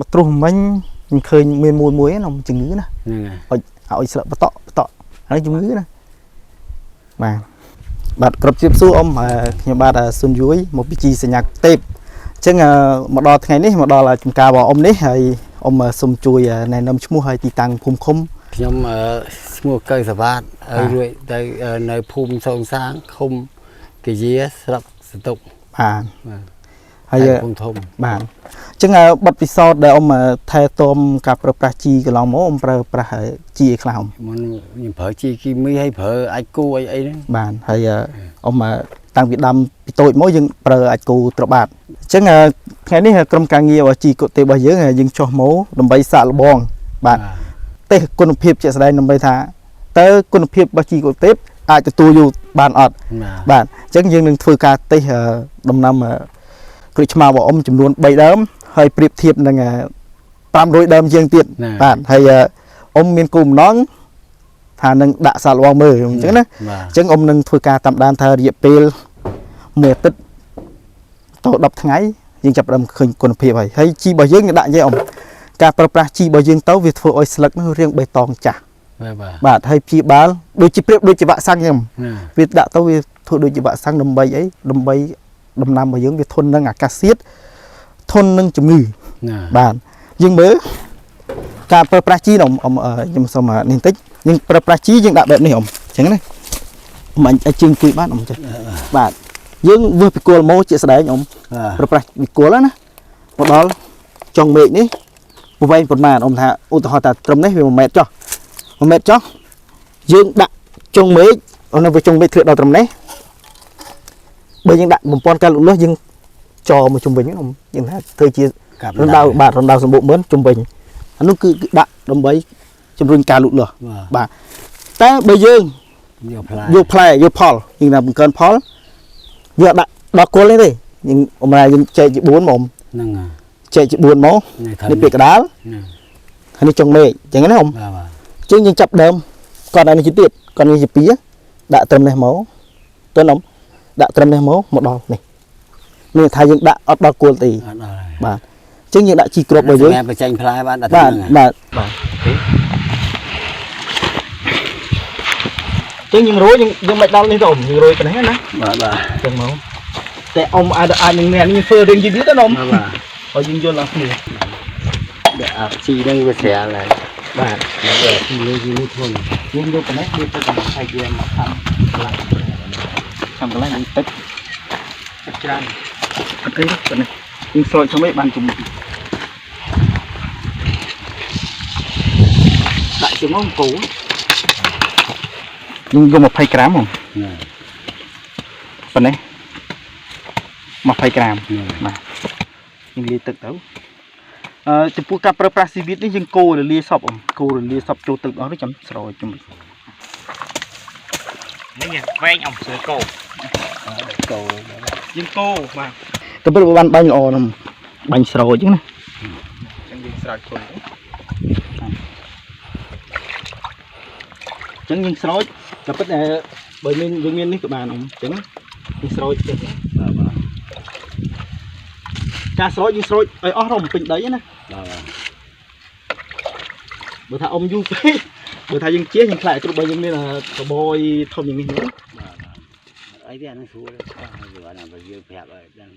មកត្រុសមិញខ្ញុំឃើញមានមួយមួយហ្នឹងជំងឺណា ហ្នឹងហើយ ឲ្យស្លឹកបតក់បតក់ហើយជំងឺណាបាទបាទគ្រប់ជៀបសួរអ៊ំខ្ញុំបាទស៊ុនយួយមកពីជីសញ្ញាទេពអញ្ចឹងមកដល់ថ្ងៃនេះមកដល់ចំការរបស់អ៊ំនេះហើយអ៊ំសូមជួយណែនាំឈ្មោះហើយទីតាំងភូមិឃុំ ខ្ញុំឈ្មោះកៅសវ៉ាតហើយរួចទៅនៅភូមិសងសាងឃុំកាយាស្រុកសន្ទុក បាទ បាទ ហើយ ខេត្តកំពង់ធំ បាទអញ្ចឹងបទពិសោធន៍ដែលអ៊ំថែទាំការប្រើប្រាស់ជីកន្លងមកអ៊ំប្រើប្រាស់ជីអីខ្លះអ៊ំ មុនខ្ញុំប្រើជីគីមីហើយប្រើអាចគូអីអីហ្នឹង បាទហើយអ៊ំតាំងពីដើមពីតូចមកយើងប្រើអាចគូត្របាតអញ្ចឹងថ្ងៃនេះក្រុមការងាររបស់ជីកុទេរបស់យើងយើងចុះមកដើម្បីសាកល្បងបាទតេស្តគុណភាពជាក់ស្ដែងដើម្បីថាតើគុណភាពរបស់ជីកុទេអាចទទួលយកបានអត់ បាទ បាទអញ្ចឹងយើងនឹងធ្វើការតេស្តដំណាំក្រូចឆ្មារបស់អ៊ំចំនួន3ដើមហើយប្រៀបធៀបនឹង500ដើមជាងទៀត ណា បាទហើយអ៊ំមានគោលបំណងថានឹងដាក់សាកល្បងមើលអញ្ចឹងណា បាទ អញ្ចឹងអ៊ំនឹងធ្វើការតាមដានថារយៈពេលមួយអាទិត្យទៅ10ថ្ងៃយើងចាប់ផ្ដើមឃើញគុណភាពហើយហើយជីរបស់យើងយើងដាក់និយាយអ៊ំការប្រើប្រាស់ជីរបស់យើងទៅវាធ្វើឲ្យស្លឹកនោះរាងបៃតងចាស់ បាទបាទ បាទហើយព្យាបាលដូចជាប្រៀបដូចជាវ៉ាក់សាំងអញ្ចឹង ណា វាដាក់ទៅវាធ្វើដូចជាវ៉ាក់សាំងដើម្បីអីដើម្បីដំណាំរបស់យើងវាធន់នឹងអាកាសធាតុធន់នឹងជំងឺ ណា បាទយើងមើលការប្រើប្រាស់ជីនំអ៊ំខ្ញុំសូមនេះបន្តិចយើងប្រើប្រាស់ជីយើងដាក់បែបនេះអ៊ំអញ្ចឹងណាអ៊ំអញអាចជើងអង្គុយបានអ៊ំចេះបាទយើងវើសពីគល់មកជាក់ស្ដែងអ៊ំ បាទ ប្រើប្រាស់ពីគល់ណាមកដល់ចុងមេឃនេះប្រវែងប៉ុន្មានអ៊ំថាឧទាហរណ៍ថាត្រឹមនេះវា1ម៉ែត្រចុះ1ម៉ែត្រចុះយើងដាក់ចុងមេឃអូនវាចុងមេឃធ្លាក់ដល់ត្រឹមនេះបើយើងដាក់បំពន់ការលូតលាស់យើងចរមកជុំវិញហ្នឹងអ៊ំយើងថាធ្វើជា កាប់ រំដៅបាទរំដៅសម្បុកមឿនជំវិញអានោះគឺគឺដាក់ដើម្បីជំរុញការលូតលាស់ បាទ បាទតែបើយើង យកផ្លែ យកផ្លែយកផលយើងថាបង្កើនផលយកដាក់ដល់គល់នេះទេយើងអមរាយើងចែកជា4មកអ៊ំ ហ្នឹងហើយ ចែកជា4មក នេះ នេះពាក្យកដាល ណា ហើយនេះចុងមេឃអញ្ចឹងណាអ៊ំ បាទបាទ អញ្ចឹងយើងចាប់ដើមគាត់ឲ្យនេះជាទៀតគាត់នេះជា2ដាក់ត្រឹមនេះមកទៅអ៊ំដាក់ត្រឹមនេះមកមកដល់នេះមានថាយើងដាក់អត់ដល់គល់ទេ អត់ដល់ហើយ បាទអញ្ចឹងយើងដាក់ជីគ្រាប់របស់យើង សម្រាប់បញ្ចេញផ្លែបានដាក់ បាទ ហ្នឹងហើយ បាទបាទចឹងយើងរយយើងយើងមិនដល់នេះទៅអ៊ំយើងរយប៉ុណ្ណេះណា បាទបាទ ចឹងមកតែអ៊ំអាចអាចនឹងអ្នកនេះធ្វើរឿងយឺតៗទៅអ៊ំ បាទបាទ ឲ្យយើងយល់ដល់គ្នា ដាក់អាជីហ្នឹងវាស្រាលហើយ បាទ ជីលើជីនេះធន់ យើងយកប៉ុណ្ណេះវាទៅដល់ហើយវាមកខាំកន្លះខាំកន្លះយើងតិចតិចច្រើនអត់អីទេប៉ុណ្ណេះយើងស្រោចធ្វើម៉េចបានជុំដាក់ជាងមកគោយើងយក20ក្រាមហ្មង ណា ប៉ុណ្ណេះ20ក្រាម ណា បាទយើងលាយទឹកទៅអឺចំពោះការប្រើប្រាស់ស៊ីវីតនេះយើងកូររលាយសពអ៊ំកូររលាយសពចូលទឹកអស់នេះចាំស្រោចជុំ នេះវែងអំសើកោ កោ យើងកូរបាទតែពិតបើបានបាញ់ល្អណាស់បាញ់ស្រោចហ្នឹងណាអញ្ចឹងយើងស្រោចខ្លួនទៅអញ្ចឹងយើងស្រោចតែពិតតែបើមានយើងមាននេះក៏បានអ៊ំអញ្ចឹងយើងស្រោចទៅ បាទបាទ ការស្រោចយើងស្រោចឲ្យអស់រំពេញដីណា បាទបាទ បើថាអ៊ំយូរពេកបើថាយើងជៀសយើងខ្លាចគ្រប់បើយើងមានកបយធំយ៉ាងនេះមក បាទអីទេអាហ្នឹងស្រួលទេបាទអាហ្នឹងបើយើងប្រាប់ឲ្យដឹង